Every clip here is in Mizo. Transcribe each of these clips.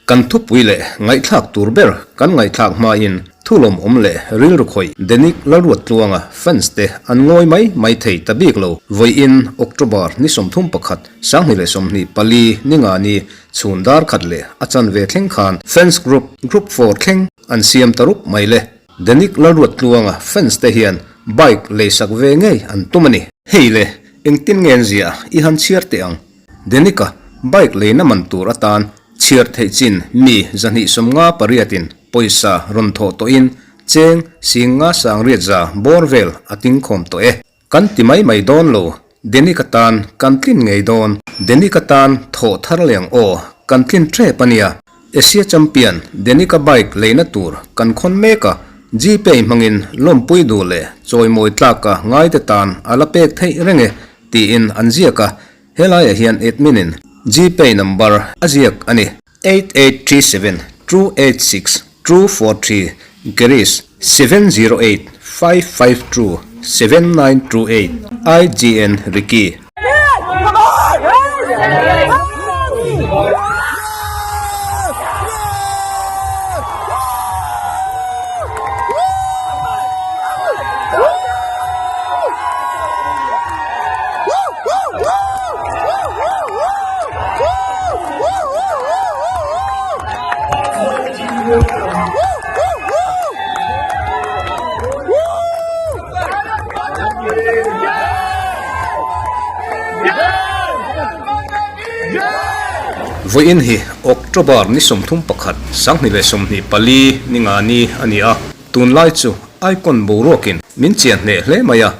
Kan thupui leh ngaihthlak tur ber kan ngaihthlak hmain thu lawmawm leh rilru khawih Denic Lalruattluanga fans te an ngawi mai mai thei ta bik lo. Vawiin October ni 31, 2024 ni nga ni chhun dar khat leh a chanve thleng khan fans group, Group Four thleng an siam ta rup mai le. Denic Lalruattluanga fans te hian bike leisak ve ngei an tum a ni. Hei le, engtin nge an ziah i han chhiar teh ang? Denic-a bike leina man tur atan chhiar theih chin mi 258 in pawisa rawn thawh tawhin cheng singa sangriat za bawr vel a tingkhawm tawh e. Kan ti mai mai dawn lo, Denic-a tan kan tlin ngei dawn. Denic-a tan thawh thar leng aw, kan tlin tep a nia. Asia Champion Denic-a bike leina tur kan khawn mek a, Gpay hmangin lawmpui duh leh chawimawi tlaka ngaite tan a la pek theih reng e, tiin an ziak a. Helaiah hian admin in Gpay number a ziak a ni. 8837 286 243 Girish 708 552 7928 IGN Ricky. Vawiin hi October ni 31, 2024 ni nga ni a ni a, tunlai chu Icon boruakin min chian hneh hle mai a.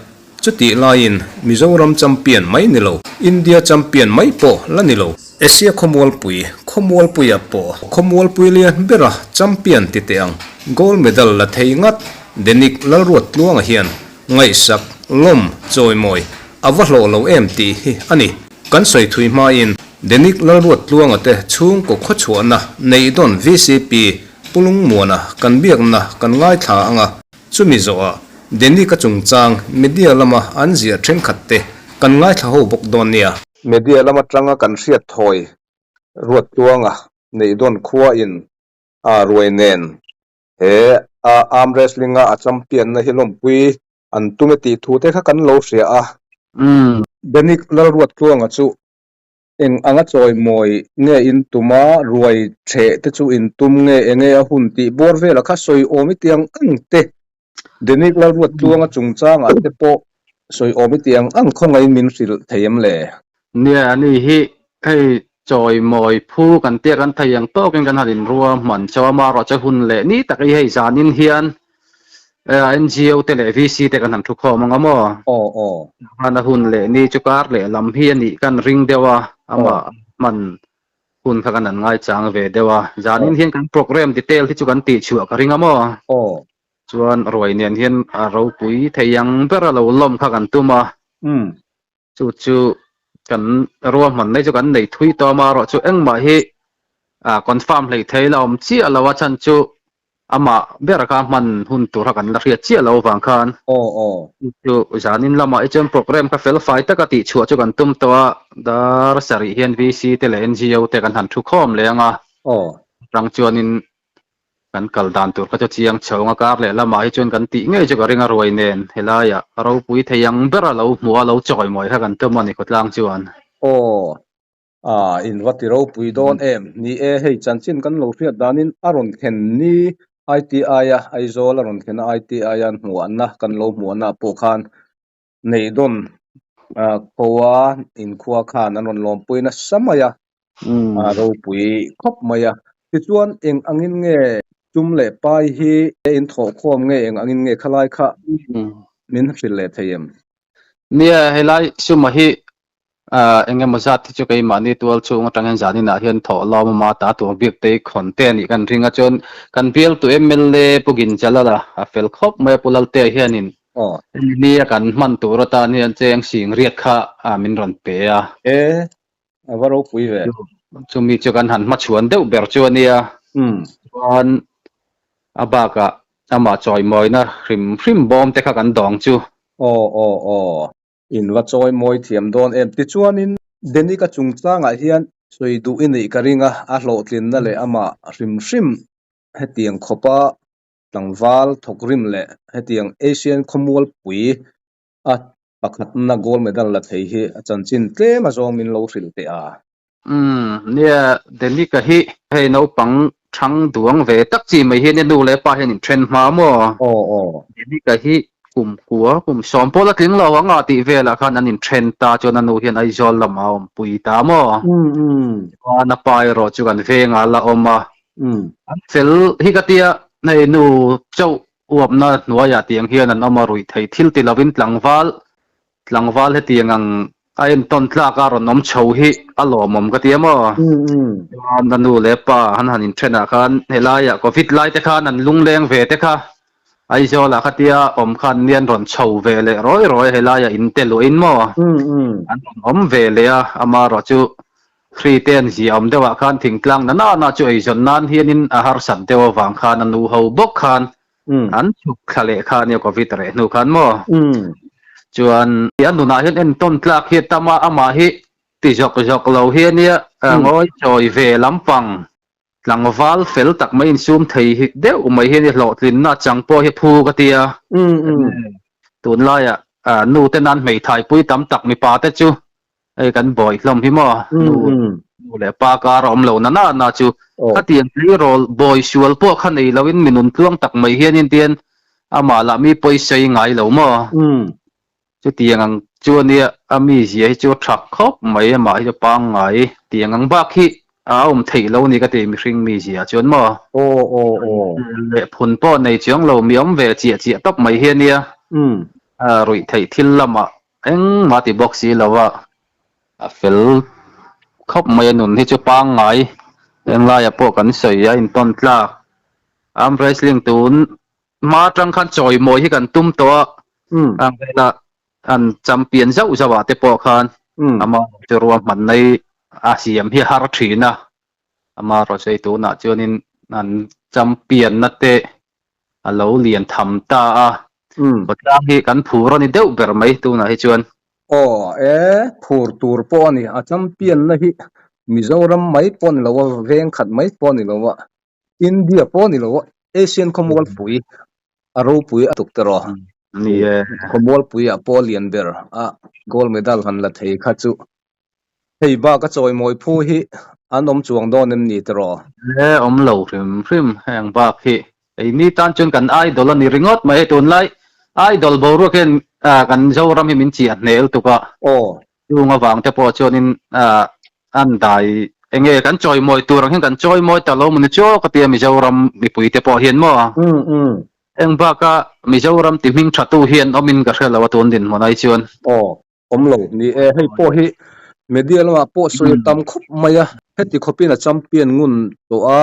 Chutih laiin Mizoram champion mai ni lo, India champion mai pawh la ni lo. Asia khawmualpui, khawmualpuia pawh khawmualpui lian bera champion ti teh ang, gold medal la thei ngat Denic Lalruattluanga hian ngaihsak, lawm, chawimawi a va hlawh lo em tih hi a ni. Kan sawi thui hmain Denic Lalruattluanga te chhungkaw khawchhuahna neih dawn vcp Pu Lungmuana kan biakna kan ngaithla ang a. Chumi zawhah Denic-a chungchang media lama an ziah thenkhat te kan ngaithla ho bawk dawn nia. Media lam atanga kan hriat thawi Ruattluanga neih dawn khua in a ruai nen he a arm wrestling a a champion na hi lawmpui an tum e tih thu te kha kan lo hria a. Denic Lalruattluanga chu Eng anga chawimawi nge in tum a, ruai ṭheh te chu in tum nge enge a hun tih bawr vela kha sawi awm i tiang ang te, Denic Lalruattluanga chungchangah te pawh sawi awm i tiang ang khawngaihin min hrilh thei em le? Nia, ani hi hei chawimawi phu kan tia kan thei ang tawkin kan han inrua hman chauh a, amaherawhchu hun leh ni tak hi hei zanin hian NGO te leh VC te kan han thu khawm ang a maw? Aw aw. Hman a hun leh ni chu kar leh lam hi a nih kan ring deuh a, amah hman hun kha kan han ngaichang ve deuh a. Zanin hian kan program detail hi chu kan tih chhuah ka ring a maw? Aw. Chuan ruai nen hian a ropui thei ang ber a lo lawm kha kan tum a. Chu chu kan ruahman mai chu kan nei thui tawh a, amaherawhchu engmah hi confirm hlei thei la awm chiah lo a chhan chu amah ber kha hman hun tur kha kan la hriat chiah lo avang khan chu zanin lamah hi chuan program kha fel fai taka tih chhuah chu kan tum tawh a, dar sarih hian VC te leh NGO te kan han thu khawm leh ang a, atang chuanin Kan kal dan tur kha chu chiang chho anga kar leh lamah hi chuan kan tih ngei chu ka ring a ruai nen helaiah ropui thei ang ber a lo hmuh a lo chawimawi kha kan tum a ni khawtlang chuan. Aw, ah in va ti ropui dawn em? Ni e, hei chanchin kan lo hriat danin a rawn thlen ni ITI a Aizawl a rawn thlen a ITI a hmuahna kan lo hmuahna pawh khan nei dawn khua inkhua khan an rawn lawmpui nasa mai a, a ropui khawp mai a. Tichuan eng angin nge tum leh pai hi in thawhkhawm nge eng angin nge khalai kha min hrilh leh thei em? Nia, helai suma hi eng emaw zat hi chu keimahni tual chhung atang hian zaninah hian thawh lawm awm a, ta tur bik te hi khawn te a nih kan ring a, chuan kan bialtu mla Pu Ginjalala a fel khawp mai a, Pu Laltea hianin ni a kan hman tur atan hian cheng sing riat kha min rawn pe a. E, a va ropui ve. Chumi chu kan han hmachhuan deuh ber chu a nia. Chuan a bakah amah chawimawina hrim hrim bawm te kha kan dawng chu. Aw aw aw. In va chawi mawi thiam dawn em? Tichuanin Denic-a chungchangah hian sawi duh i neih ka ring a, a hlawhtlinna leh amah hrim hrim hetiang khawpa tlangval thawkrim leh hetiang Asian khawmualpui a pakhatna gold medal la thei hi a chanchin tlem a zawng min lo hrilh teh a. Umm, nia, Denic-a hi hei naupang thang duang ve tak chi mai hian nu leh pa hian in then hma maw? Aw, aw. Denic-a hi kum kua, kum sawm pawh la tling lo ang a tih velah khan an inthen ta chuan a nu hian Aizawl lamah a awmpui ta maw? Umm, umm. Chuan a pa erawh chu kan vengah a la awm a. Umm. An fel hi ka tia, hei nu chauh uapna hnuaiah tiang hian an awm a, ruihtheih thil ti lovin tlangval Tlangval hetiang ang a entawn tlak a rawn awm chho hi a lawmawm ka ti a maw? Chuan a nu leh pa han han inthenah khan helaiah Covid lai te khan an lungleng ve te kha Aizawlah khatia awm khan nian rawn chho ve leh rawi rawi a helaiah in te luahin maw? An rawn awm ve leh a, amaherawh chu Hri te an zia awm deuhah khan thingtlang na nana chu eizawn nan hianin a harsat deuh avang khan a nu ho bawk khan An chhuk thla leh kha ania Covid reh hnu khan maw? Chuan a nunah hian entawn tlak hi a tam a, amah hi ti zawk zawk lo hi ania ngawi chawi ve lampang tlangval fel tak mai insum thei hi deuh mai hi ania hlawhtlinna chang pawh hi phu ka ti a. Tunlaiah nu te nan hmeithai pui tam tak mipa te chu Hei kan bawi hlawm hi maw? Nu nu leh pa kar a awm lo na na na chu khatiang tleirawl bawi sual pawh kha nei loin mi nun tluang tak mai hianin tian amah lah mi pawisawi ngai lo maw? Chutiang ang chu ania a mizia hi chu a tha khawp mai amah hi chu pangngai tiang ang bak hi a awm theih lo ni ka ti mihring mizia chuan maw? Leh phun pawh nei chuang lo mi awm ve chiah chiah tawp mai hi ania ruih theih thil lamah Engmah ti bawk si lo a, a fel khawp mai a nun hi chu pangngai englaiah pawh kan sawi a intawn tlak. Arm wrestling tun hma atang khan chawimawi hi kan tum tawh a, ang vela an champion zauh zauh ah te pawh khan ama chu ruahmanna hi a siam hi a har thin a, amaherawhchu tunah chuanin an champion na te a lo lian tham ta a, khawtlang hi kan phur a ni deuh ber mai tunah hi chuan. Aw e, phur tur pawh a ni, a champion na hi Mizoram mai pawh a ni lo a, veng khat mai pawh a ni lo a, India pawh a ni lo a, Asian khawmualpui a ropui a tuk tawh. Ni e. Khawmualpui ah pawh a lian ber a, gold medal han la thei kha chu Hei bak a chawimawi phu hi an awm chuang dawn em ni tiraw? He awm lo hrim hrim heng bak hi keini tan chuan kan idol a ni ringawt mai hei tunlai idol boruak hian kan Zoram hi min chiah hnel tuk a. Aw. Chung avang te pawh chuanin an dai enge kan chawimawi tur ang hian kan chawimawi ta lo maw ni chu ka tia Mizoram mipui te pawh hian maw? Umm umm. Heng baka Mizoram ti hming tha tu hian awmin ka hre lo a tun dinhmun ai chuan. Aw. Awm lo ni e, hei pawh hi media lamah pawh sawi a tam khawp mai a, heti khawpin a champion ngun tawh a,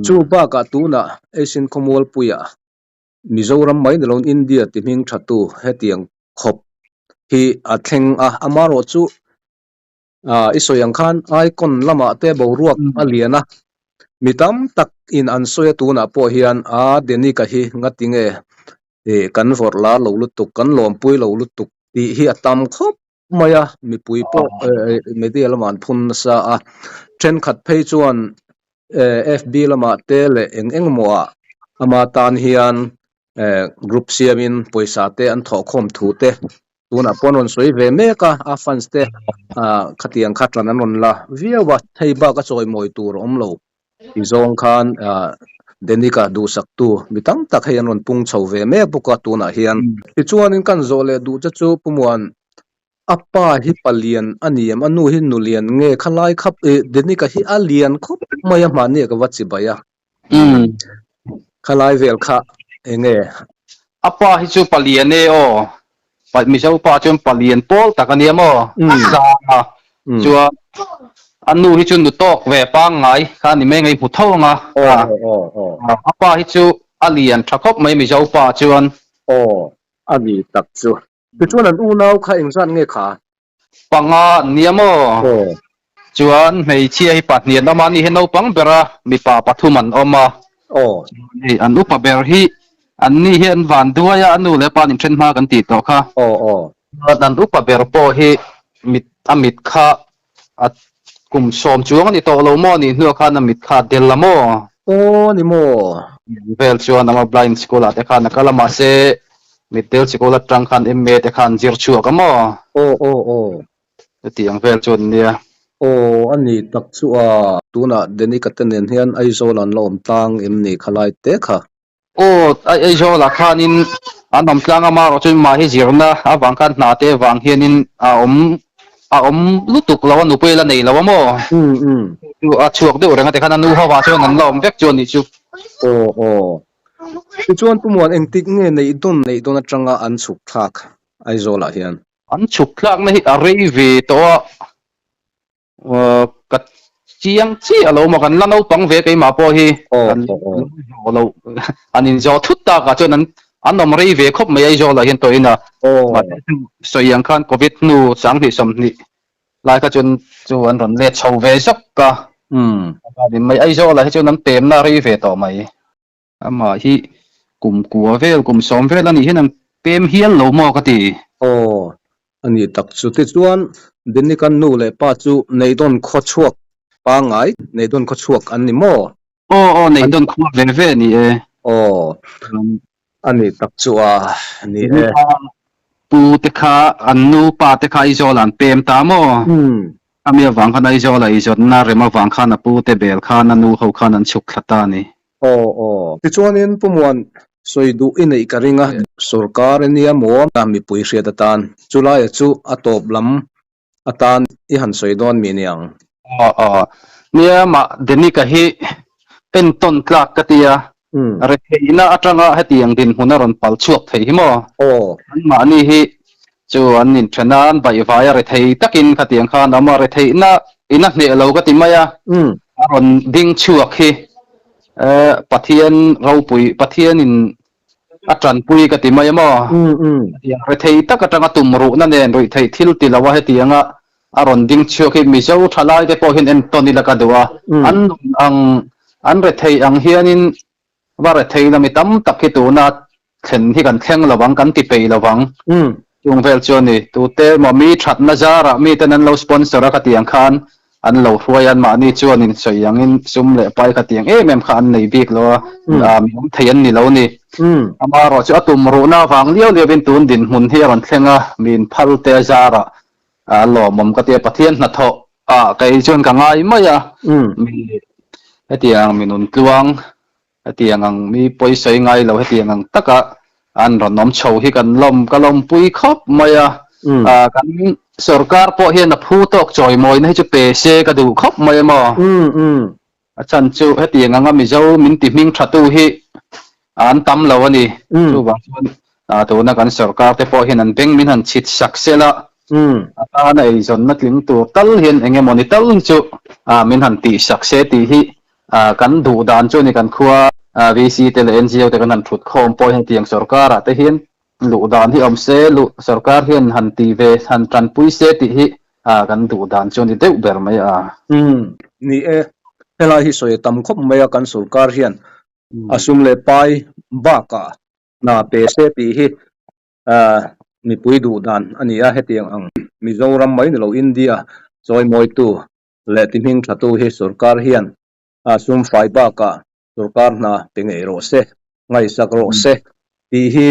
chu bakah tunah Asian khawmualpuiah Mizoram mai ni loin India ti hming thatu hetiang khawp hi a thleng a, amaherawh chu i sawi ang khan icon lamah te boruak a lian a, mi tam tak in an sawi a tunah pawh hian a Denic-a hi ngatinge Ih, kan vawrh lar lo lutuk, kan lawmpui lo lutuk tih hi a tam khawp mai a, mipui pawh media lamah an phun nasa a, thenkhat phei chuan FB lamah te leh eng eng mawhah ama tan hian group siamin pawisa te an thawhkhawm thu te tunah pawh an rawn sawi ve mek a, a fans te khatiang kha tan an rawn la viau a, hei bak a chawimawi tur a awm lo. Ti zawng khan Denic-a duhsaktu mi tam tak hei an rawn pung chho ve mek bawk a tunah hian. Tichuanin kan zawh leh duh che chu Pu Muan, a pa hi palian a ni em? A nu hi nulian nge? Khalai kha Denic-a hi a lian khawp mai a hmahni a ka va chibai a. Khalai vel kha eng nge? A pa hi chu palian e aw. Mizo pa chuan palian pawl tak a nia maw? A sang a. Chuan a nu hi chu nu tawk ve pangngai kha a ni mai ngei hmu tho ang a. A pa hi chu a lian tha khawp mai Mizo pa chuan. Aw, a ni tak chu. Tichuan an unau kha engzat nge kha? Panga an nia maw? Chuan hmeichhia hi pahnih an awm a, ani hi naupang ber a, mipa pathum an awm a. Hei an upa ber hi an ni hi an van duai a, a nu leh a pa an inthen hma kan tih tawh kha. An upa ber pawh hi mit a mit kha a kum sawm chuang a ni tawh lo maw nih hnuah khan a mit kha a del a maw? Aw ni maw? Vel chuan ama blind school ah te khan a kal a mahse mitdel sikul atang khan MA te khan zir chhuak a maw? Aw aw aw. Chutiang vel chu an nia. Aw a ni tak chu a. Tunah Denika te nen hian Aizawl an la awm tlang em ni khalai te kha? Aw, Aizawlah khanin an awm tlang a, amaherawh chu mah hi zirna avang khan hna te avang hianin a awm a awm lutuk lo a, nupui la nei lo a maw? Chu a chhuak deuh reng a tikhan a nu ho ah chuan an la awm vek chu a nih chu. Aw aw. Tichuan Pu Muan engtik nge neih dawn neih dawn atanga an chhuk thlak Aizawlah hian? An chhuk thlakna hi a rei ve tawh a. Ka chiang chiah lo maw kan la naupang ve keimah pawh hi kan zawh lo an inzawh thut takah chuan an an awm rei ve khawp mai Aizawl ah hian tawhin a sawi ang khan covid hnu sanghnih sawmhnih lai kha chuan chu an rawn let chho ve zawk a mai Aizawl ah hi chuan an pemna a rei ve tawh mai. Amah hi kum kua vel, kum sawm vel a nih hian an pem hial lo maw ka ti. Aw, a ni tak chu. Tichuan, Denikan nu leh pa chu Neihdawn khaw chhuak pangngai, Neihdawn khaw chhuak an ni maw? Aw, aw, Neihdawn khua ve ve a ni e. Aw, a ni tak chu a ni e. Pu te kha, an nu pa te kha Aizawl ah an pem ta maw? Ami avang khan Aizawl ah eizawnna rem avang khan a pu te bel khan a nu ho khan an chhuk thla ta a ni. Aw aw. Tichuanin Pu Muan sawi duh i neih ka ring a, sorkar i nia maw mipui hriat atan chulaia chu a tawp lam atan i han sawi dawn mi niang? Aw aw. Nia mah Denika hi entawn tlak ka ti a, retheihna atanga hetiang dinhmun a rawn pal chhuak thei hi maw? Aw. Anmahni hi chu an inthen a, an baihvai a rethei takin khatiang khan a awm a, retheihna in a hneh lo ka ti mai a, a rawn ding chhuak hi Pathian ropui, Pathianin a tanpui ka ti mai a maw? Hetiang rethei tak atanga tum ruhna nen ruihtheih thil ti lo a hetianga a rawn ding chhuak hi Mizo thalai te pawh hian entawn ila ka duh a, an nun ang, an rethei ang hianin va rethei la mi tam tak hi tuna thlen hi kan thleng lo ang, kan ti peih lo ang. Chung vel chu a ni. Tute emaw mi thatna zarah miten an lo sponsor a khatiang khan an lo hruai a, anmahni chuan insawi angin sum leh pai khatiang em em kha an nei bik lo a, mi awm thei an ni lo ni. Amaherawhchu a tum ruhna avang liau liauin tun dinhmun hi a rawn thleng a, mi inphal te a zarah a lawmawm ka ti a, Pathian hnathawh ah kei chuan ka ngai mai a, mi hetiang mi nun tluang Hetiang ang mi pawisawi ngai lo hetiang ang taka an rawn awm chho hi kan lawm ka lawmpui khawp mai a. Kan sorkar pawh hian a phu tawk chawimawina hi chu pe se ka duh khawp mai a maw. A chhan chu hetiang anga Mizo min ti hming thatu hi an tam lo a ni. Chuvang chuan tuna kan sorkar te pawh hian an beng min han chhit sak sela a tana eizawnna tling tur tal hian eng emaw ni tal hi chu min han tih sak se tih hi Kan duh dan chu ni kan khua VC te leh NGO te kan han thut khawm pawh hian tiang sorkar ah te hian luh dan hi awm se, luh sorkar hian han ti ve han tanpui se tih hi kan duh dan chu ni deuh ber mai a. Umm ni e, helai hi sawi a tam khawp mai a kan sorkar hian a sum leh pai bakah hna pe se tih hi mipui duh dan a ni a, hetiang ang Mizoram mai ni lo India chawimawitu leh ti hming thatu hi sorkar hian a sum fai bakah sorkar hna pe ngei rawh se, ngaihsak rawh se tih hi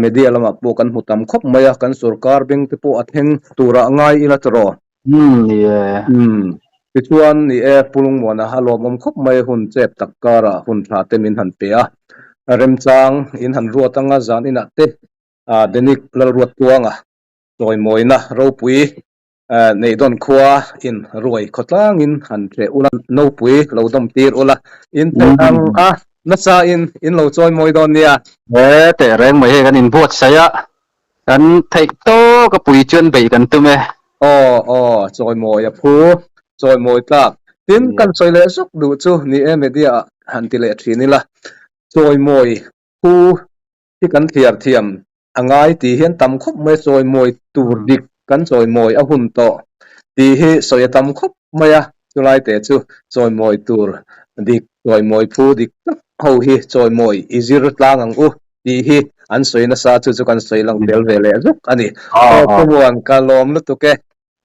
media lamah pawh kan hmu tam khawp mai a, kan sorkar beng te pawh a thleng turah ngai ila tawh. Umm ni e. Umm tichuan ni e Pu Lungmuana a lawmawm khawp mai hun chep tak karah hun tha te min han pe a, remchang in han ruat anga zan inah te Denic Lalruattuanga chawimawina ropui Neihdawn khua in ruai khawtlangin han hreh ula, nopui lo dawm tir ula, in theih ang a, nasa in in lo chawi mawi dawn nia. He teh reng mai hei kan inbuatsaih a, kan theih tawk a pui chuan beih kan tum e. Aw aw, chawi mawi a phu, chawi mawi tlak. Tin, kan sawi leh zuk duh chu ni e media ah han ti leh thin ila, chawi mawi phu hi kan thliar thiam a ngai tih hian tam khawp mai chawimawi tur dik kan chawimawi a hun tawh tih hi sawi a tam khawp mai a, chulai te chu chawimawi tur dik chawimawi phu dik tak ho hi chawimawi i zir tlang ang u tih hi an sawi nasa chu chu kan sawi lang tel ve leh zuk a ni. Aw Pu Muan ka lawm lutuk e.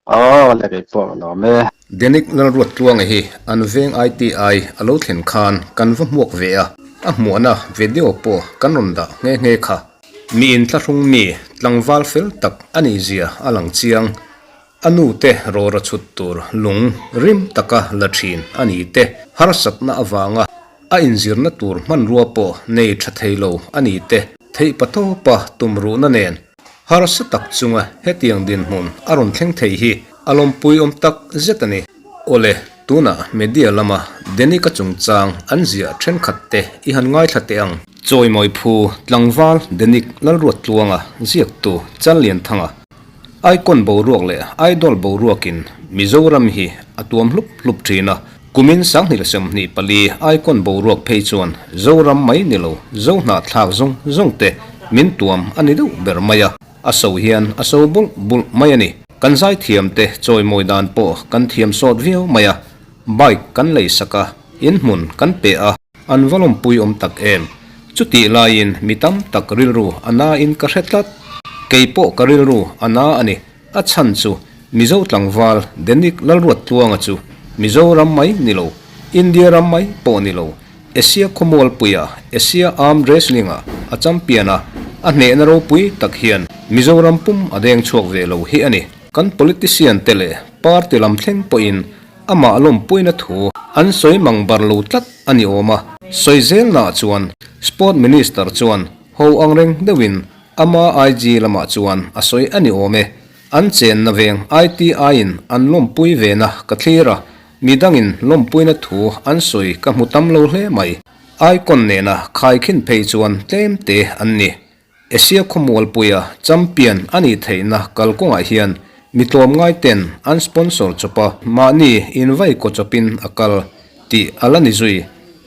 Aw le kei pawh ka lawm e. Denic Lalruattluanga hi an veng ITI a lo thlen khan kan va hmuak ve a, a hmuahna video pawh kan rawn dah nghe nghe kha. Mi inthlahrung mi tlangval fel tak a nih zia a lang chiang. A nu te rawra chhut tur lung rim taka la thin a ni te, harsatna avanga a inzirna tur hmanrua pawh nei tha thei lo a ni te, theihpatawpa tumruhna nen harsa tak chunga hetiang dinhmun a rawn thleng thei hi a lawmpui awm tak zet a ni. Awle, tunah media lama Denic-a chungchang an ziah thenkhat te i han ngaithla teh ang. Chawimawi phu tlangval Denic Lalruattluanga ziaktu Challianthanga Icon boruak leh Idol boruakin Mizoram hi a tuam hlup hlup thin a, kumin 2024 Icon boruak phei chuan Zoram mai ni lo Zohnahthlak zawng zawng te min tuam a ni deuh ber mai a, a so hian a so bulh bulh mai a ni. Kan zaithiam te chawimawi dan pawh kan thiam sawt viau mai a, bike kan lei sak a, inhmun kan pe a, an va lawmpui awm tak em? Chutih laiin mi tam tak rilru a na in ka hre tlat. Kei pawh ka rilru a na a ni. A chhan chu Mizo tlangval Denic Lalruattluanga chu Mizoram mai ni lo, India ram mai pawh ni lo, Asia khawmualpuia Asia Arm Wrestling-ah a champion a, a hnehna ropui tak hian Mizoram pum a deng chhuak ve lo hi a ni. Kan politician te leh party lam thleng pawhin Amah lawmpuina thu an sawi mang bar lo tlat a ni awm a, sawi zelnaah chuan Sport Minister chuan ho ang reng deuhin ama IG lamah chuan a sawi a ni awm e. An chenna veng ITI-in an lawmpui vena ka thlir a, midangin lawmpuina thu an sawi ka hmu tam lo hle mai. Icon nena khaikhin phei chuan tlem te an ni. Asia khawmualpuia champion a nih theihna kalkawngah hian mi tlawmngai ten an sponsor chawp a, mahni invai kaw chawpin a kal tih a la ni zui.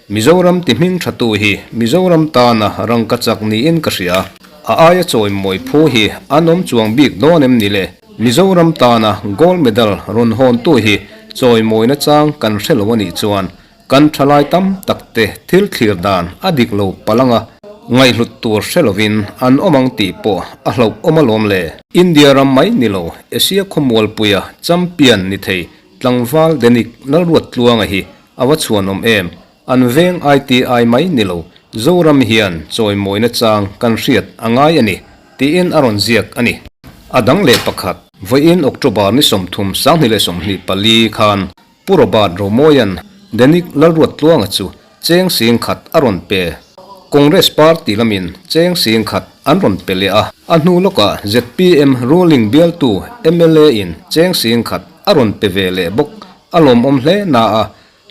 Mizoram ti hming thatu hi Mizoram tana rangkachak niin ka hria. A aia chawimawi phu hi an awm chuang bik dawn em ni le? Mizoram tana gold medal rawn hawntu hi chawimawina chang kan hre lo a nih chuan Kan thalai tam tak te thil thlir dan a dik lo palh anga ngaihhlut tur hre lovin an awm ang tih pawh a hlauh awm alawm le. India ram mai ni lo Asia khawmualpuia champion ni thei tlangval Denic Lalruattluanga hi a va chhuanawm em? An veng ITI mai ni lo Zoram hian chawimawina chang kan hriat a ngai a ni tiin a rawn ziak a ni. A dang leh pakhat, vawiin October ni 30 2024 khan Pu Robert Romawia'n Denic Lalruattluanga chu cheng sing khat a rawn pe. Congress party lamin cheng sing khat an rawn pe leh a, a hnu lawkah zpm ruling bialtu mla in cheng sing khat a rawn pe ve leh bawk. A lawmawm hle na a,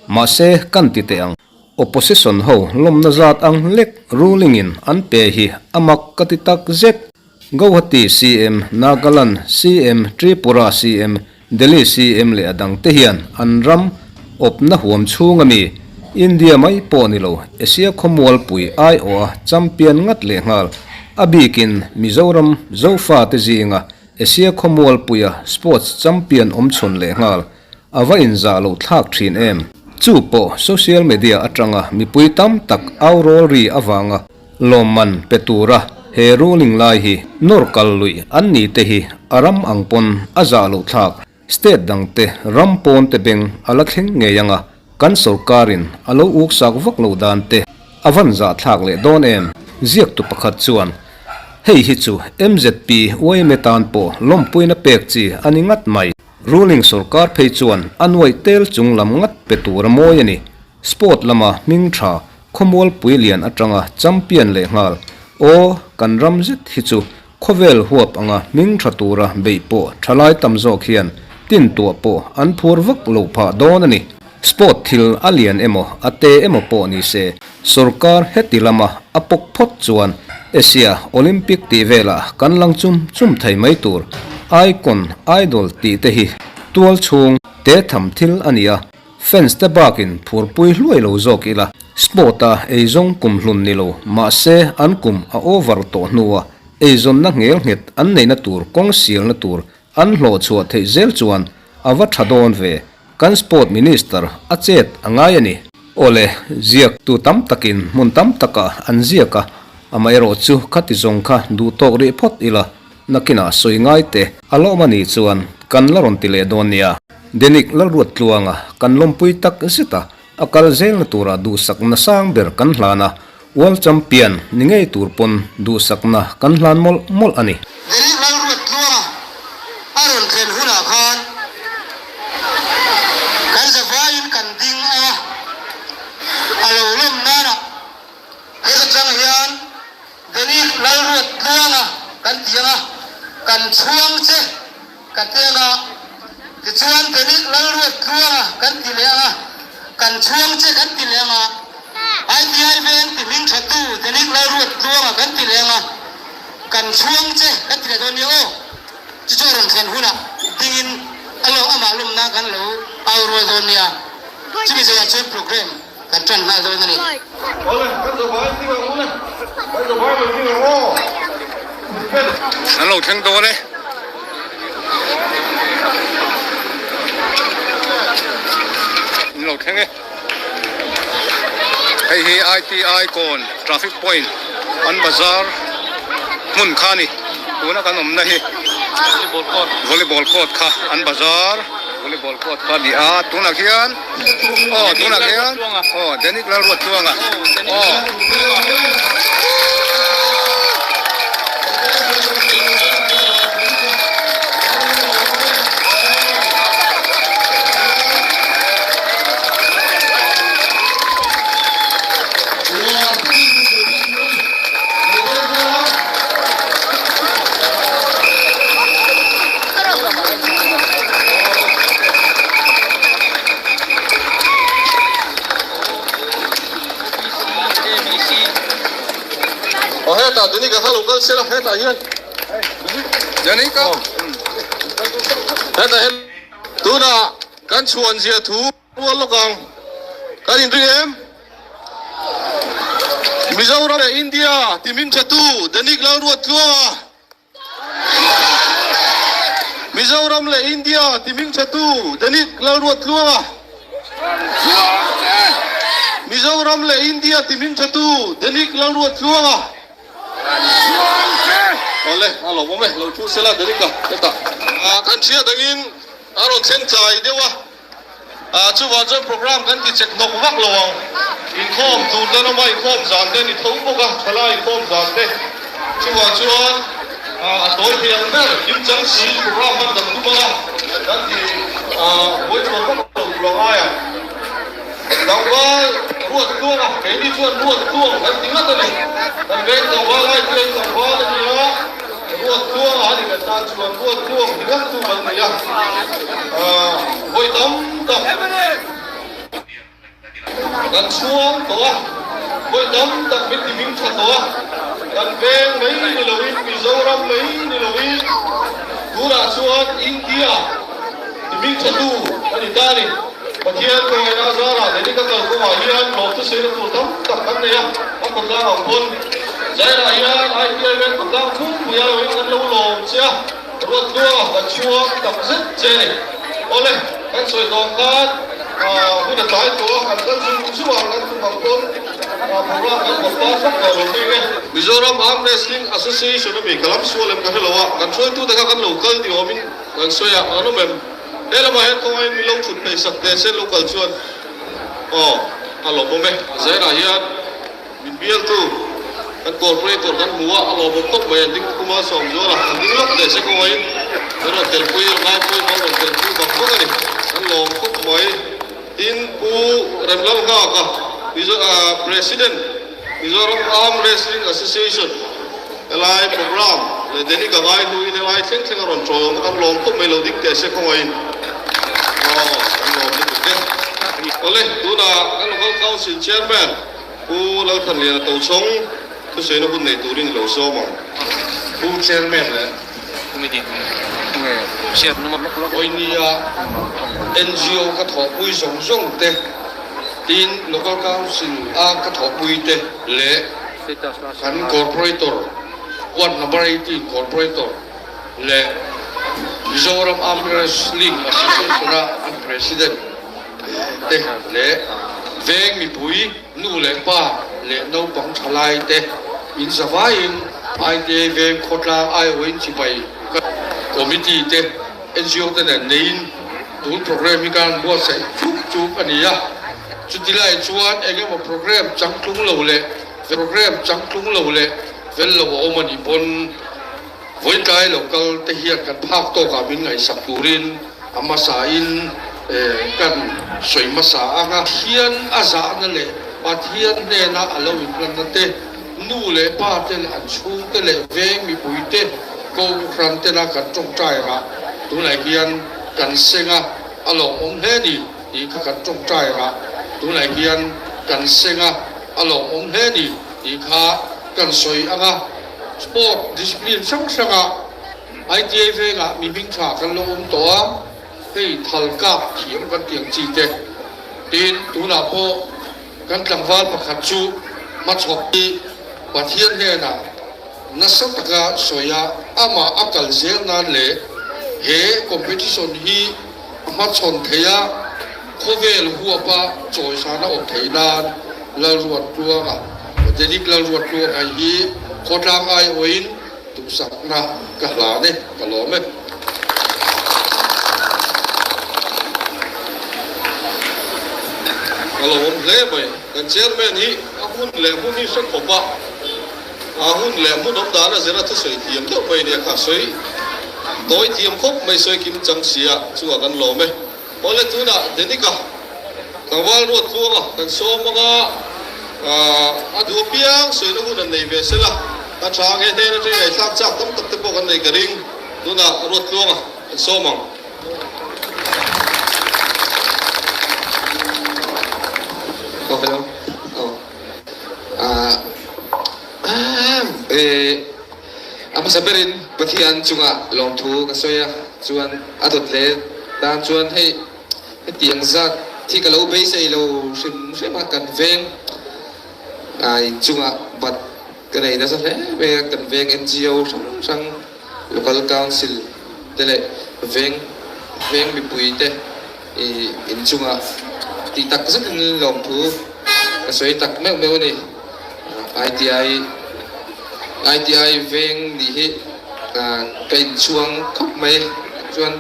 mahse kan ti teh ang. Opposition ho lawmna zat ang lek ruling in an pe hi a mak ka ti tak zet. Guwahati CM, Nagaland CM, Tripura CM, Delhi CM leh a dangte hian an ram awpna huam chhung ami India mai pawh ni lo Asia khawmualpui aiawha champion ngat leh nghal. A bikin Mizoram Zofate zinga Asia khawmualpuia sports champion awm chhun leh nghal a va inzah loh thlak thin em? Chu pawh social media atanga mipui tam tak au rawl ri avanga Lawmman pe tura he ruling lai hi nawr kal luih an ni te hi a ram ang pawn a zah loh thlak. State dang te ram pawn te beng a la thleng ngei anga kan sorkarin a lo uk sak vak loh dan te a van zah thlak leh dawn em? Ziaktu pakhat chuan, Hei hi chu MZP yma tan pawh lawmpuina pek chi a ni ngat mai. Ruling sorkar phei chuan a nuaih tel chung lam ngat pe tur a mawi a ni. Sport lama hming tha Khawmualpui lian atanga champion leh nghal aw kan ram zet hi chu khawvel huap anga hming tha tura beih pawh thalai tam zawk hian tin tuah pawh an phur vak lo phah dawn a ni. Sport thil a lian emaw a te emaw pawh ni se sorkar heti lama a pawk phawt chuan Asia Olympic tih velah kan lang chum chum thei mai tur Icon, Idol tih te hi tual chhung te tham thil a ni a. Fans te bakin phurpui hluai lo zawk ila, sport a eizawng kum hlun ni lo, mahse an kum a over tawh hnua eizawnna nghel nghet an neihna tur kawng sialna tur an hlawh chhuah theih zel chuan a va tha dawn ve, kan sport minister a chet a ngai a ni. Awle, ziak tu tam takin hmun tam takah an ziak a. Amaherawhchu khati zawng kha duh tawk rih phawt ila, nakinah sawi ngai te a lawm a nih chuan kan la rawn ti leh dawn nia. Denic Lalruattluanga kan lawmpui tak zet a, A kal zelna turah duhsakna sang ber kan hlan a, World Champion ni ngei tur pawn duhsakna kan hlan mawlh mawlh a ni. Derek Lalruattluanga a rawn thlen hunah khan kan zavaiin kan ding a, a lo lawm nanah heta tang hian Derek Lalruattluanga kan ti ang a, kan chhuang che. Ka ti ang a, tichuan Derek Lalruattluanga kan ti leh ang a, kan chhuang che kan ti leh ang a, ITI veng ti hming tha tu Derek Lalruattluanga kan ti leh ang a, kan chhuang che kan ti leh dawn nia aw. Chu chu a rawn thlen hunah dingin a lo amah lawmna kan lo au rual dawn nia. Chumi zawhah chuan program kan tan nghal dawn a ni. Awle, kan zavai ding ang ule, kan zavai lo ding ang aw. An lo thleng dawn e. An lo thleng e. Hei hi ITI kawn traffic point an bazar hmun kha a ni. Tuna kan awmna hi volleyball court kha an bazar volleyball court kha a ni a. Tunah khian. Aw tunah khian aw Denic Lalruattluanga aw. Aw hetah Denika kha lo kal sela hetah hian Denika hetah hian tunah kan chhuan zia thu rual lawk ang kan inring em Mizoram leh India ti hming tha tu Denik Lalruattluanga Mizoram leh India ti hming tha tu Denik Lalruattluanga Mizoram leh India ti hming tha tu Denik Lalruattluanga Awle a lawmawm e lo thu sela Denika hetah kan hriat angin a rawn thleng tlai deuh a. Ah chuvang chuan program kan ti chek hnawk vak lo ang. Inkhawm tur te an awm a, inkhawm zan te a ni tho bawk a, thalai inkhawm zan te. Chuvang chuan ah a tawi thei ang ber kimchang si program hman kan tum ang a, kan ti ah buai chhuak vak lo tur ang ai ang. Tlangval ruat tluang a, keini chuan ruat tluang kan ti ngat a ni. Kan veng tlangval ai chu eng tlangval a ni a. Ruat tluang a ni kan tan chuan ruat tluang ti ngat tu kan ni a, vawi tam tak kan chhuang tawh a, vawi tam tak min ti hming tha tawh a, kan veng mai ni loin Mizoram mai ni loin tunah chuan India ti hming tha tu a ni ta a ni. Pathian kawngaihnaa zarah leh ka kal kawngah hian lawmthu saina tur tam tak kan nei a, a khawtlang ang pawn Zairah hian ITI veng khawtlang chhungpui a loin kan lo lawm che a, Ruathlua kan chhuak tak zet che a ni. Awle, kan sawi tawh ang khan hun a tlai tawh a, kan kal zung zung ang kan tum ang pawn program kan kawp ta thlap tawh lo bik e. Mizoram Arm Wrestling Association ami ka lam sual em ka hre lo a, kan hruaitute kha kan lo kal ni awmin kan sawi a, an awm em? He lamah hian kawngaiin min lo thut phei sak teh se local chuan aw a lawmawm e. Zainah hian min bialtu kan corporator kan hmu a, a lawmawm tawp mai an ding kuma Sawmzuala an ding lawk teh se kawngaiin kan rawn telpui Ngaipui pawh rawn telpui vak vak a ni kan lawm khawp mai. Tin Pu Remlalnghaka President Mizoram Arm Wrestling Association helai program leh Denic a ngai hnuin helai thleng thleng a rawn chawi awm a, kan lawm khawp mai lo dik teh se khawngaih aw kan lawm lutuk e. Awle, tunah kan Local Council Chairman Pu Lalthanliana Tochhawng thusawiina hun nei turin i lo sawm ang. Pu Chairman leh Vawinia NGO ka thawhpui zawng zawng te, tin Local Council a ka thawhpui te leh kan Corporator, Ward Number 18 Corporator leh Mizoram Armed Wrestling Association a an President te leh veng mipui nu leh pa leh naupang thalai te. In zavaiin ITA veng khawtlang aiawhin chibai committee te NGO te nen neiin tun programme hi kan buatsaih chuk chuk a ni a. Chuti lai chuan eng emaw programme changtlung lo leh programme changtlung lo leh fel lo a awm a nih pawn vawitlai lo kal te hian kan phak tawkah min ngaihsak turin a hmasain kan sawi hmasa ang a. Pathian a zahna leh Pathian hnena a lo inhlanna te, nu leh pa te leh an chhungte leh veng mipui te kohhran tena kan tawngtai rah tunah hian kan seng a, a lawmawm hle ni tih kha kan tawngtai rah tunah hian kan seng a, a lawmawm hle ni tih kha kan sawi ang a. Sport discipline hrang hrangah ITI vengah mi hming tha kan lo awm tawh a, hei thal kap thiam kan tih ang chi te. Tin, tunah pawh kan tlangval pakhat chu hmachhawp hi Pathian hnenah nasa taka sawi a, amah a kal zel nan leh he competition hi a hmachhawn thei a, khawvel huapa chawisana awm theih nan Lalruattluanga, Denic Lalruattluanga hi khawtlang aiawhin Duhsakna ka hlan e, ka lawm e. Ka lawm hle mai. Kan chairman hi a hun leh hmun hi hre khawp a, a hun leh hmun awm dan a zir a thusawi thiam deuh mai nia kha sawi tawi thiam khawp mai sawi kim chang sia chungah kan lawm e. Awle tunah Denica tlangval ruat tluanga kan sawm anga a duh apiang sawina hun an nei ve sela a tha ang e hnen atangin ngaihthlak chak tam tak te pawh kan nei ka ring tunah ruat tluanga kan sawm ang. Oh hello oh ah eh a hmasa berin Pathian chungah lawmthu ka sawi a chuan a dawt leh tan chuan hei hetiang zat hi ka lo beisei lo hrim hrim a kan veng ah inchungah bat ka nei nasa hle mai a kan veng NGO hrang hrang local council te leh veng veng mipui te ih inchungah tih tak zetin lawmthu ka sawi tak meuh meuh a ni ITI ITI veng nih hi ka inchhuang khawp mai chuan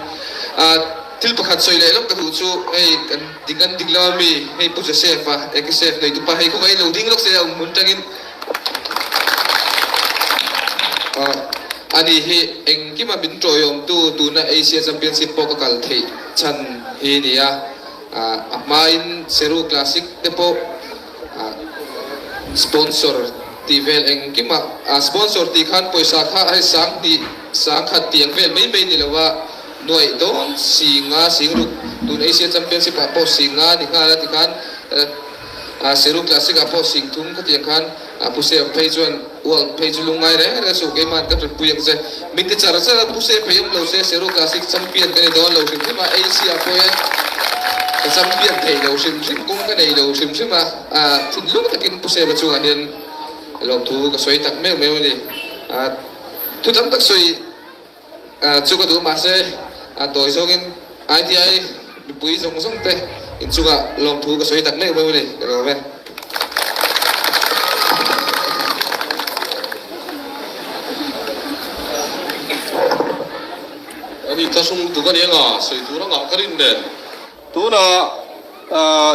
thil pakhat sawi leh lawk ka duh chu hei kan ding an ding lo a mi hei Pu Joseph a Ekisef nei tupa hei khawngaih lo ding lawk se a awm hmun tangin ani hi engkima min tawiawmtu tuna Asia Championship pawh ka kal theih chhan hi a ni a a hmain Seru Classic te pawh Sponsor tih vel engkim a, sponsor tih khan pawisa kha hei sang hnih, sang khat tih ang vel mai mai ni lo a, nuaih dawn singa singruk tun Asia Championship ah pawh singa ni nghal a ti khan Seru Classic ah pawh sing thum khatiang khan Pu Sep phei chuan World phei chu lungngai reng reng suh keimah an ka ṭanpui ang che. Min ti char char a, Pu Sep phei awm lo se Seru Classic champion ka ni dawn lo hrim hrim a, Asia pawh hian ka champion thei lo hrim hrim, kawng ka nei lo hrim hrim a, thinlung takin Pu Sep-a chungah hian lawmthu ka sawi tak meuh meuh a ni. Thu tam tak sawi. Chu ka duh mahse a tawi zawngin ITI mipui zawng zawng te inchungah lawmthu ka sawi tak meuh meuh a ni ka lawm e. Ani thlahrung lutuk a ni anga sawi tur anga ka rin nen. Tunah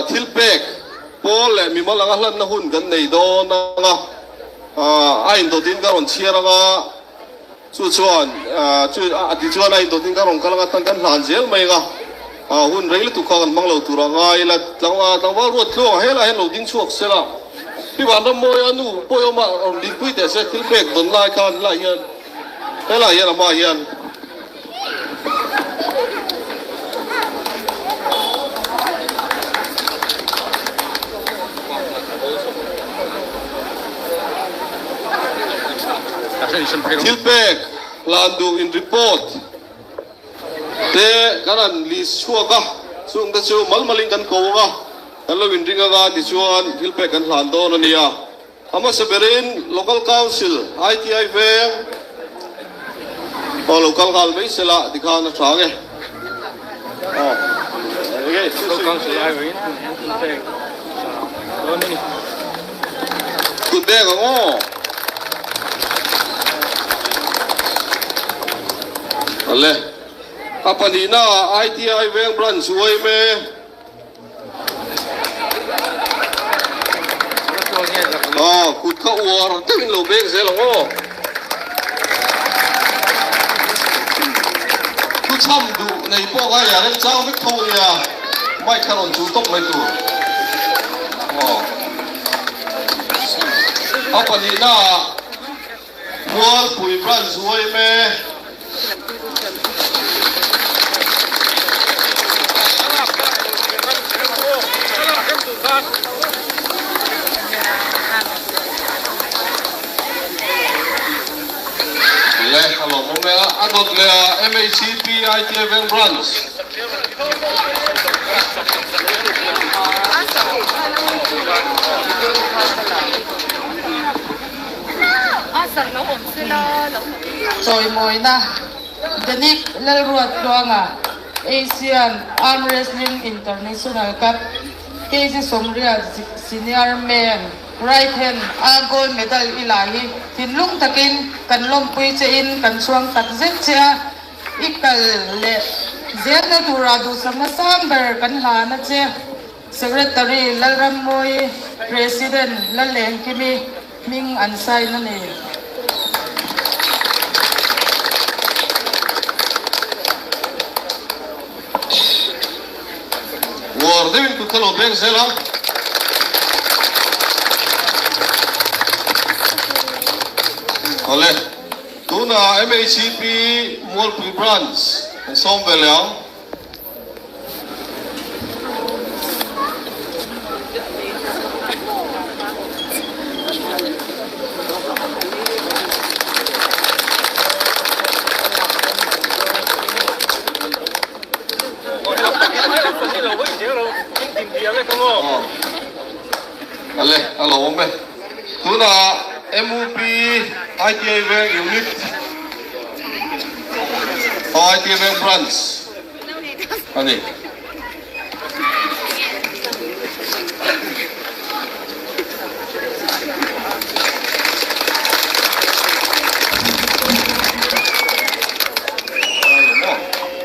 thil pek pawl leh mimal anga hlanna hun kan nei dawn anga a indawtin ka rawn chhiar anga. Chu chuan, chu a ti chuan a indawtin ka rawn kal anga tan kan hlan zel mai anga, hun rei lutuk kha kan hmang lo tur a ngai ila, tlangval ruat tluang a helaiah hian lo ding chhuak se la, pi Vanrammawi a nu pawh awma rawn dingpui teh se, thil pek dawn lai khan helaiah hian, helaiah hian amah hian. Thilpek hlan duh in report te kan han list chhuak a, chung te chu mal malin kan ko ang a, kan lo inring ang a tichuan thilpek kan hlan dawn a nia. A hmasa berin Local Council ITI veng aw lo kal nghal mai sela tikhan a tha nge. Kut beng ang aw. Ale, a pahnihna ah ITI Veng Branch yma. Aw, kut kha uar deuhin lo beng zel ang aw. Thu chham duh nei pawh kha i a remchang vek tho ania, mic kha rawn chul tawp mai tur. Aw. A pahnihna ah Mualpui Branch yma. Le a lawmawm e a, a dawt leh a MHCP ITA Veng Branch. Chawimawina Danik Lalruattluanga Asian Arm Wrestling International Cup kg 80 Senior Men Right Hand a Gold Medal i la hi thinlung takin kan lawmpui chein kan chhuang tak zet che a, i kal leh zelna tura duhsakna sang ber kan hlan a che. Secretary Lalrammawi, President Lalengkimi hming an sign a ni. Uar deuhin kut kha lo beng zel a. Awle, tunah MHCP Mualpui Branch kan sawm ve leh ang. Ale a lo awm e. Tunah MUP ITI Veng Unit ITI Veng Branch a ni.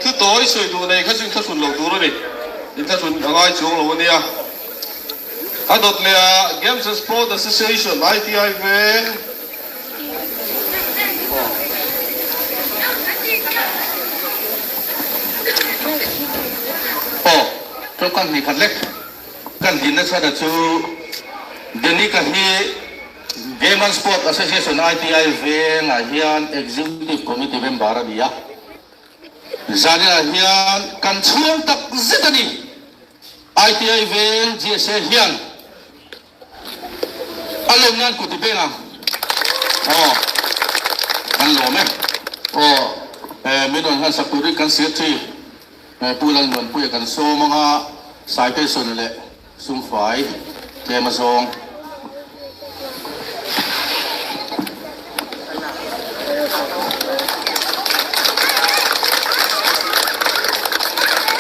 Thu tawi sawi duh nei kha chu inthlahrun loh tur a ni. Inthlahrun a ngai chuang lo a nia. A dawt leh ah Games and Sport Association ITI Veng Aw, tawngkam hnih khat lek kan din nasa ta chu Denika hi Game and Sport Association ITI Veng ah hian Executive Committee member a ni a, zaninah hian kan chhuang tak zet a ni. ITI Veng GSA hian a lawm nan kut i beng ang. Aw, kan lawm e. Aw, min rawn hlansak turin kan Secretary Pu Lalnuanpuia kan sawm ang a, citation leh sumfai tlem a zawng.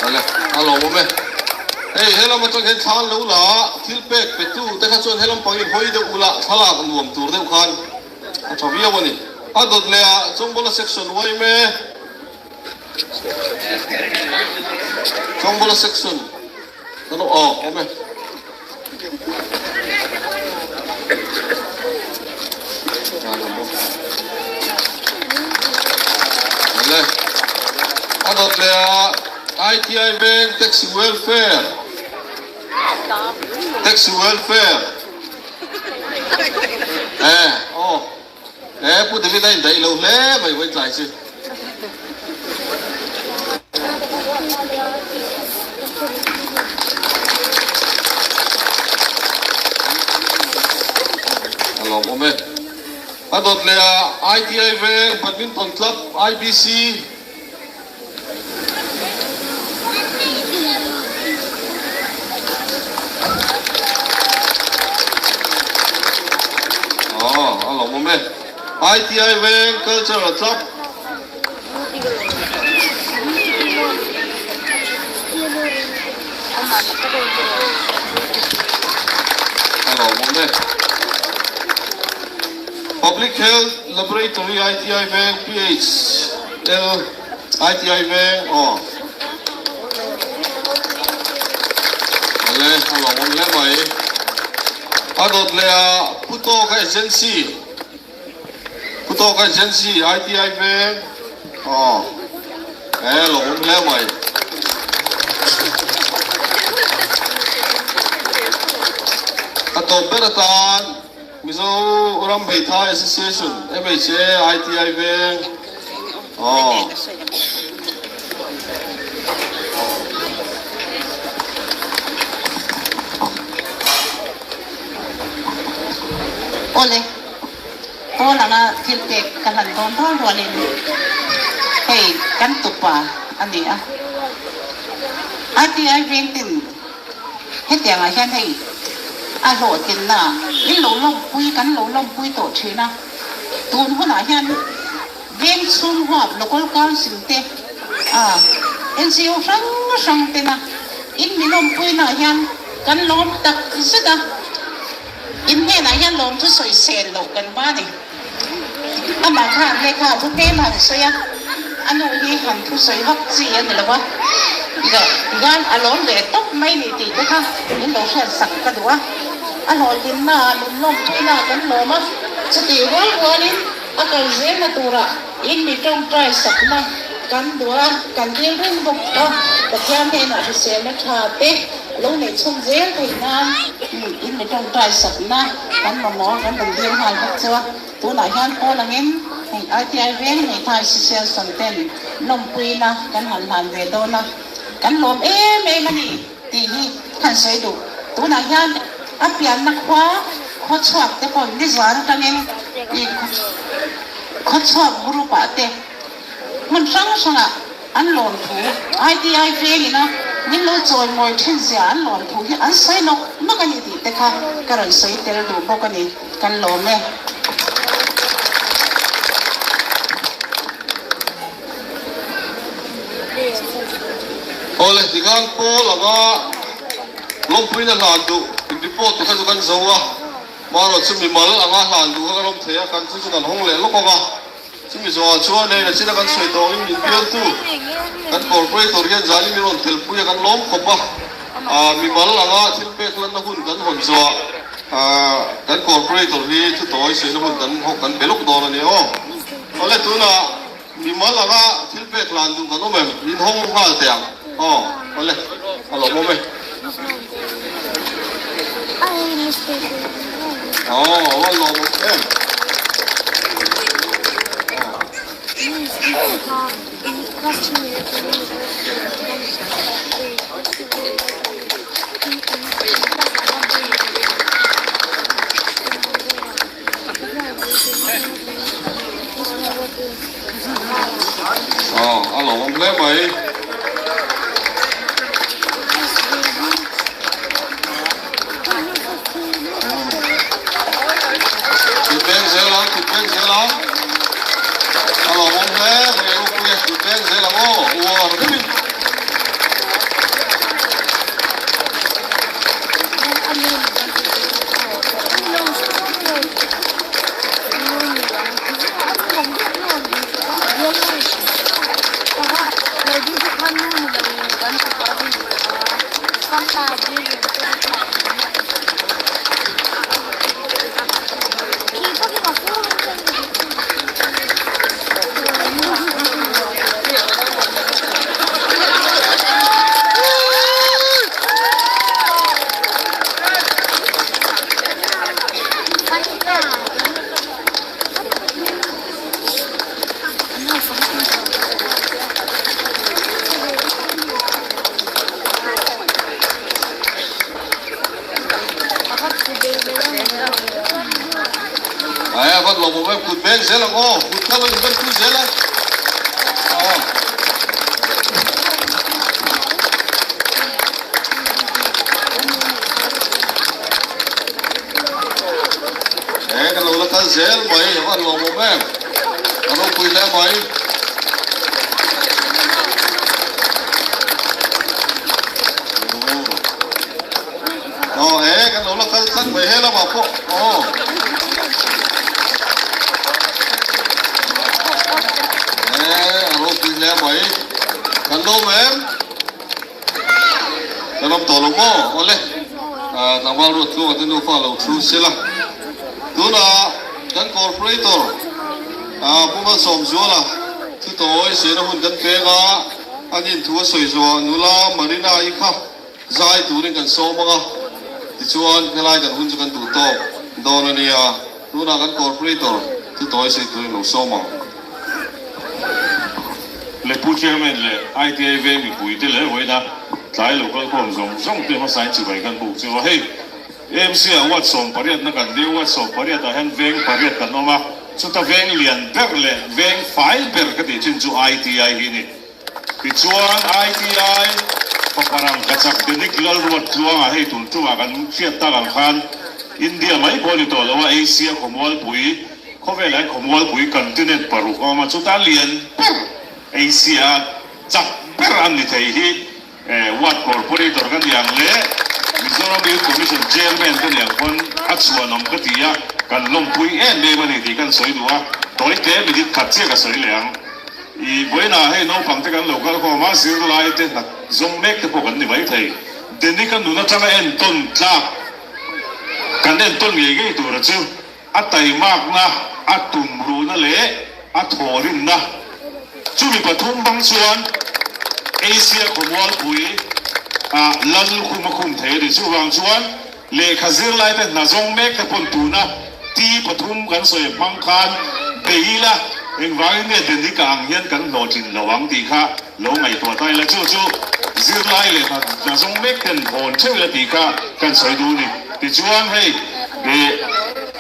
Awle, a lawmawm e. Hei helam atang hian thla an lo la a, thil pek pe tu te kha chuan helam pangin hawi deuh ula thlalak nuam tur deuh khan a tha viau a ni. A dawt leh ah Chawngbawla section uaim e. Chawngbawla section kan aw awm e. Awle, a dawt leh ah ITI Veng Taxi Welfare, Taxi Welfare, eh aw eh Pu David a indaih lo hle mai vawi tlai chu. A lawmawm e. A dawt leh ah ITI Veng Badminton Club, IBC, Aw, a lawmawm e. ITI Veng Cultural Club. A lawmawm e. Public Health Laboratory ITI Veng PHL. ITI veng aw. Awle a lawmawm hle mai. A dawt leh a Pu Tawka Agency Pu Tawka Agency ITI veng aw e lawmawm hle mai. A tawp ber atan Mizoram Hmeithai Association, MHA, ITI veng aw. Awle, pawl anga thil pek ka hlan dawn rual rualin hei kan tupa a ni a. ITI veng tin Hetiangah hian hei a hlawhtlinna in lo lawmpui kan lo lawmpui tawh thin a, tun hunah hian veng chhung huap local council te a NGO hrang hrang tena in mi lawmpuinaah hian kan lawm tak zet a, in hnenah hian lawmthu sawisel loh kan hma a ni. Amah khan lehkha thu tlem han sawi a, a nu hi han thusawi vak chi a ni lo a, tihian a lawm ve tawp mai ni tih te kha min lo hriat sak ka duh a, a hlawhtlinna ah min lawmpuina ah kan lawm a, chutih rual rualin a kal zelna turah in mi tawngtai sakna kan duh a, kan dil reng bawk a, Pathian hnenah hriselna tha te lo neih chhun zel theih nan in mi tawngtai sakna kan mamawh a, kan rawn dil nghal bawk chu a. Tunah hian pawl angin hei ITI veng Hmeithai Association ten lawmpuina kan han hlan ve dawn a, kan lawm em em a ni tih hi kan sawi duh. Tunah hian a pianna khua khawchhuak te pawh nizan atangin ih khawchhuak group ah te hmun hrang hrangah an lawm thu ITI vengin a min lo chawimawi thin zia an lawm thu hi an sawi nawk nawk a ni tih te kha ka rawn sawi tel duh bawk a ni. Kan lawm e. Awle tikhan Paul anga lawmpuina hlan duh in report te kha chu kan zo a, marawh chu mimal anga hlan duh kha kan awm thei a, kan chu chu kan hawng leh lawk ang a. Chumi zawhah chuan hei nachina kan sawi tawh angin min bialtu kan corporator hian zanin min rawn telpui a kan lawm khawp a, mimal anga thil pek lanna hun kan hawn zawhah kan corporator hi thu tawi sawina hun kan kan pe lawk dawn a ni aw. Awle tunah mimal anga thil pek hlan duh kan awm em? Min hawng nghal teh ang aw. Awle a lawmawm e. Aw a lawmawm em. Aw a lawmawm hle mai. Kut beng zel ang, kut beng zel ang. A lawmawm hle mai ropui e, kut beng zel ang aw, uar deuhin. Aia vat lo bawk em kut beng zel ang aw kut kha lo inven pui zel a aw. He kan lo la kal zel mai a van lawmawm em a ropui hle mai. Aw he kan lo la kal tlat mai he lamah pawh aw. He a ropui hle mai. awm em? Kan awm tawh lo maw? Awle, tlangval Ruattluanga te nufa lo thu sela. Tunah kan Corporator Pu Malsawmzuala thu tawi sena hun kan peng a, an inthu a sawi zawhah nula Marina-i kha Zai turin kan sawm ang a, tichuan helai kan hun chu kan duh tawk dawn a nia. Tunah kan Corporator chu tawi sei turin lo sawm ang. Lepu Chairman leh ITI veng mipuite leh vawiina tlai lo kalkhawm zawng zawng te hmasain chibai kan buk chu a. Hei AMC ah ward 18 na kan deu, ward 18 ah hian veng pariat kan awm a, chuta veng lian ber leh veng fai ber ka tih thin chu ITI hi a ni. Tichuan, ITI Paparang Kachak Denik Lalruat Tluanga hei tun tungah kan hriat tak ang khan India mai pawh a ni tawh lo a, Asia khawmualpui, khawvelah hian khawmualpui continent paruk a awm a, chuta lian ber Asia chak ber an ni thei hi Ward Corporator ka ni ang leh Mizoram Youth Commission Chairman ka ni ang pawn a chhuanawm ka ti a, kan lawmpui em em a ni tih kan sawi duh a, tawite minute khat chiah ka sawi leh ang. I vawiinah hei naupang te kan lo kal khawm a, zirlai te hna zawng mek te pawh kan ni maithei. Denic a nun atanga entawn tlak kan entawn ngei ngei tura chu a taimakna, a tumruhna leh a thawhrimna. Chumi pathum bang chuan Asia khawmualpui ah lal khum a khum thei a ni. Chuvang chuan Lehkha zirlai te hna zawng mek te pawn tuna T pathum kan sawi hmang khan bei ila engvangin nge Denika ang hian kan hlawhtlin lo ang tih kha lo ngaihtuah ta ila chu chu zirlai leh hna zawng mek ten hawn theuh ila tih kha kan sawi duh a ni. Tichuan hei eh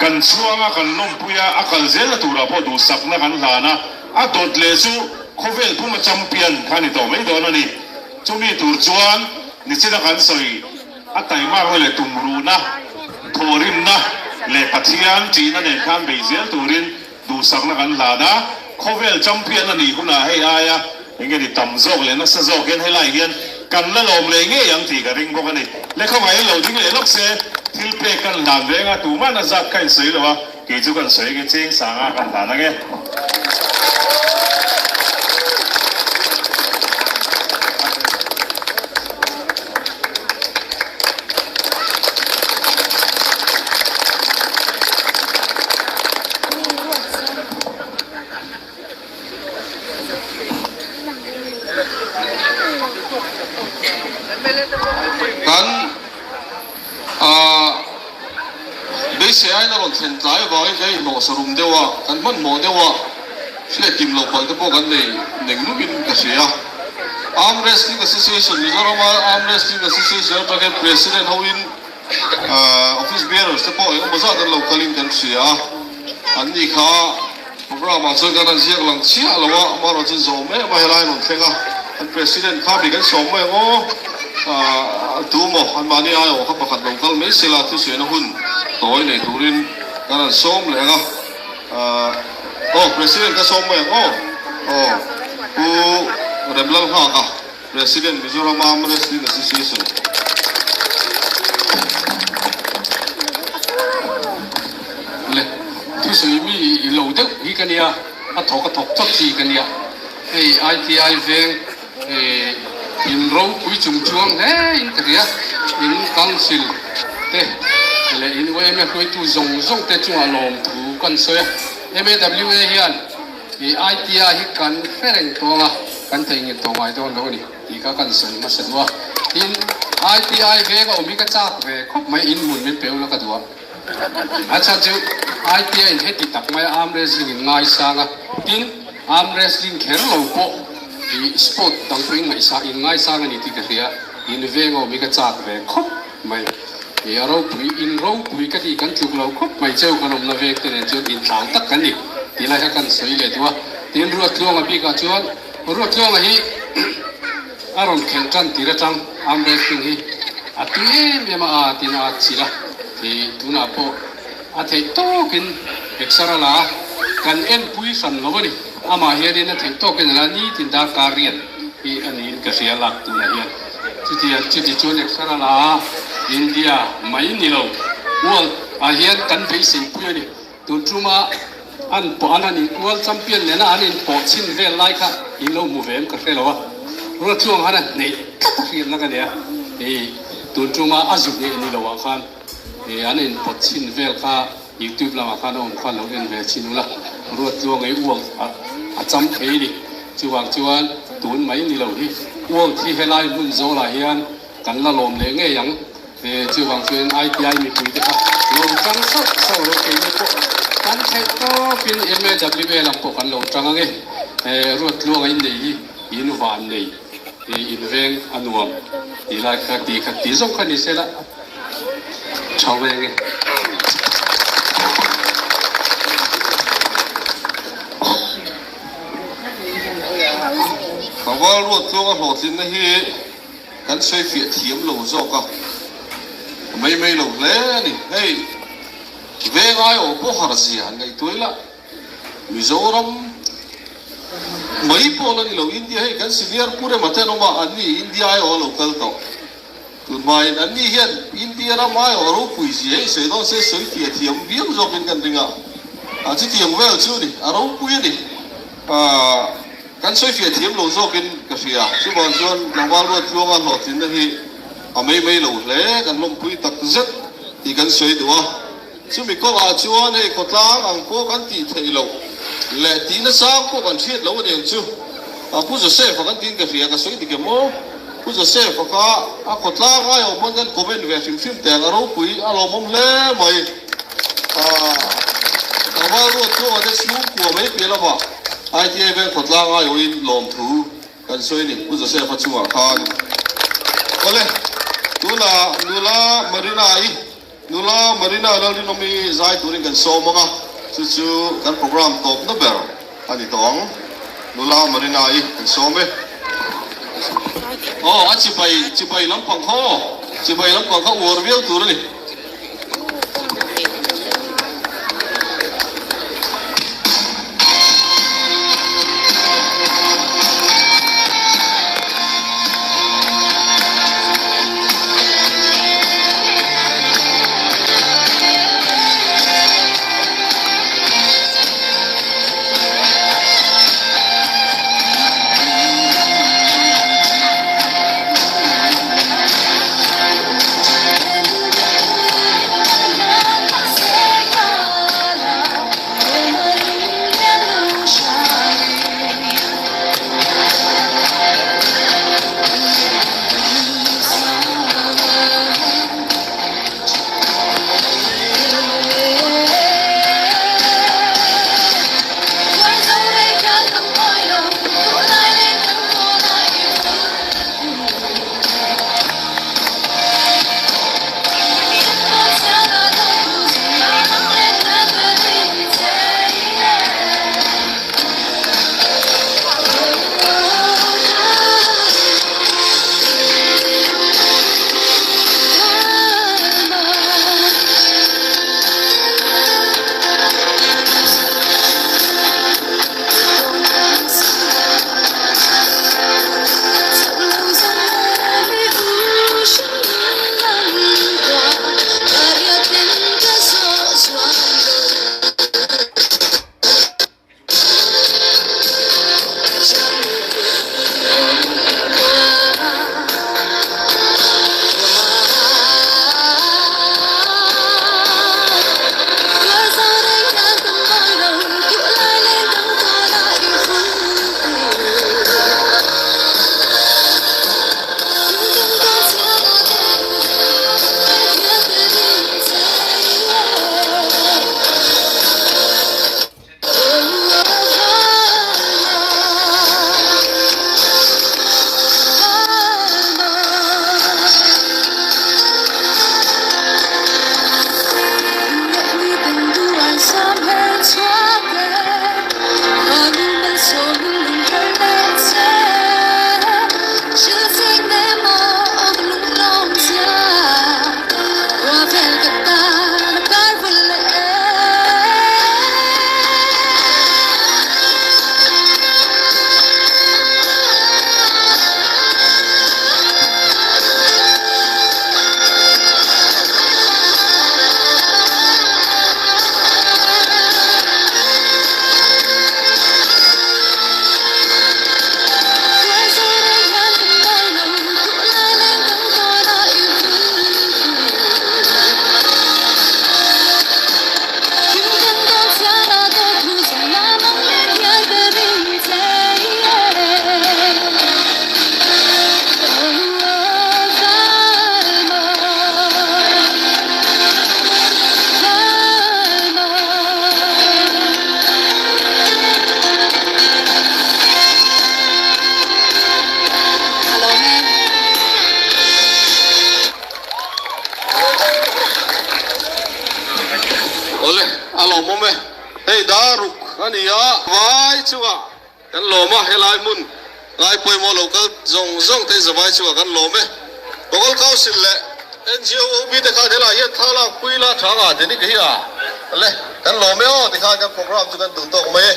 kan chhuanga kan lawmpui a, a kal zelna turah pawh duhsakna kan hlan a, a dawt leh chu khawvel puma champion kha a ni tawh mai dawn a ni. Chumi tur chuan nichina kan sawi. A taimakna leh tumruhna, thawhrimna leh Pathian ṭihna nen khan bei zel turin duhsakna kan hlan a, khawvel champion a nih hunah hei aia eng nge ni tam zawk leh nasa zawk hian helai hian kan la lawm leh ngei ang tih ka ring bawk a ni. Lehkhawngaih lo ding leh lawk se thil pek kan hlan veng a, tumah na zat kha insawi lo a, kei chu kan sawi nge cheng sanga kan hlan ang e. Kan beisei aiin a rawn thlen tlai avangin kan inhnawhsa rum deuh a, kan hmanhmawh deuh a, hriat kim loh palh te pawh kan nei neng lumin ka hria. Arm Wrestling Association Mizorama Arm Wrestling Association atang hian President hoin Office bearers te pawh engemaw zat an lo kalin kan hria a, an ni kha Program ah chuan kan rawn ziak lang chiah lo a, amaherawh chuan zawh mai a helai an rawn thleng a, an President kha mi kan sawm mai ang aw, ah tu maw an mahni aiawh kha pakhat lo kal mai sela thusawina hun tawi nei turin kan rawn sawm leh ang a, ah aw President ka sawm mai ang aw, aw Pu Remlalnghaka. President Mizoram Arm Wrestling Association. Le, thusawi mi i lo deuh hi ka nia, a thawk a thawk chawt chi ka nia. Hei ITI veng in ropui chung chuang hle in ka hria, in council te leh in yma hruaitu zawng zawng te chungah lawmthu kan sawi a. MAWA hian I ITI hi kan hre reng tawng a, kan theihnghilh tawh ngai dawn lo a ni tih kha kan sawi hmasa duh a. Tin, ITI veng a awm hi ka chak ve khawp mai, in hmun min pe ula ka duh a. A chhan chu ITI in heti tak mai a arm wrestling in ngaisang a, tin, arm wrestling kher lo pawh i sport dang pawh in ngaihsang in ngaisang a ni tih ka hria, in veng a awm hi ka chak ve khawp mai. I a ropui, in ropui ka tih kan tluk lo khawp mai cheu kan awmna vek te nen chuan inthlau tak kan ni tih lai kha kan sawi leh duh a. Tin, Ruattluanga bikah chuan Ruattluanga hi a rawn khelh tan tir atang arm wrestling hi a tui em em a, a tin a chilh a, i tunah pawh a theih tawkin exer a la a, kan enpui hran lo a ni. Amah hianin a theih tawkin a la nitin darkar riat hi a niin ka hria lak tunah hian. Chutia chuti chuan exer a la a, India mai ni lo World ah hian kan beisei pui a ni. Tun tuma an pawh an han in World Champion nena an inpawh chhin vel lai kha in lo hmu ve em ka hre lo a. Ruatluang khan a hneih tlat a hriatna ka nei a, hei tun tuma a zuk nge ni lo ah khan an inpawt chhin vel kha YouTube lamah khan a awm kha lo en ve chhin ula, Ruatluang ei uang a cham thei a ni. Chuvang chuan tun mai ni lo hi uang thi helai hmun zawlah hian kan la lawm leh ngei ang. Chuvang chuan ITI mipui te kha lo tang sauh sauh lo keini pawh kan theih tawpin MAWA lam pawh kan lo tang ange. Ruattluanga innei hi in van nei in veng a nuam tih lai kha ti kha ti zawng kha ni se la tha veng e. Tlangval Ruattluanga hlawhtlinna hi Kan sawi fiah thiam lo zawk a, mai mai lo hle a ni. Hei, veng aiawh pawh har zia han ngaihtuah ila, Mizoram mai pawh la ni lo, India hei kan senior Pu Rema te an awm a, an ni India aiawh a lo kal tawh. Tunhmain an ni hian India ram aiawh ropui zia hei sawi dawn se sawi fiah thiam viau zawkin kan ring a, a chutiang vel chu a ni, a ropui a ni. Kan sawi fiah thiam lo zawkin ka hria. Chuvang chuan tlangval Ruattluanga hlawhtlinna hi a mai mai lo hle, kan lawmpui tak zet tih kan sawi duh a. Chumi kawngah chuan hei khawtlang ang pawh kan tih theih loh leh tih nasang pawh kan hriat lo a ni ang chu. Pu Joseph-a kan tiin ka hria, ka sawi dik em aw? Pu Joseph-a kha a khawtlang aiawh hman kan comment ve hrim hrim teh ang, a ropui a lawmawm hle mai. Tlangval Ruattluanga te chhungkua mai piah lamah ITI veng khawtlang aiawhin lawmthu kan sawi a ni, Pu Joseph-a chungah khan. Awle, tunah nula Marina-i, nula Marina Lalrinawmi zai turin kan sawm ang a, chu chu kan programme tawpna ber a ni tawh ang. Nula Marina-i kan sawm e. Aw, a chibai, chibai lampang kha aw, chibai lampang kha uar viau tur a ni. a ni a. Vai chungah kan lawm a, helai hmun ngai pawimawh lo kal zawng zawng te zavai chungah kan lawm e. Local Council leh NGO OB te khan helai hian thla lak pui la tha nga Denic hi a le kan lawm e aw tikhan kan programme chu kan duh tawk mai e.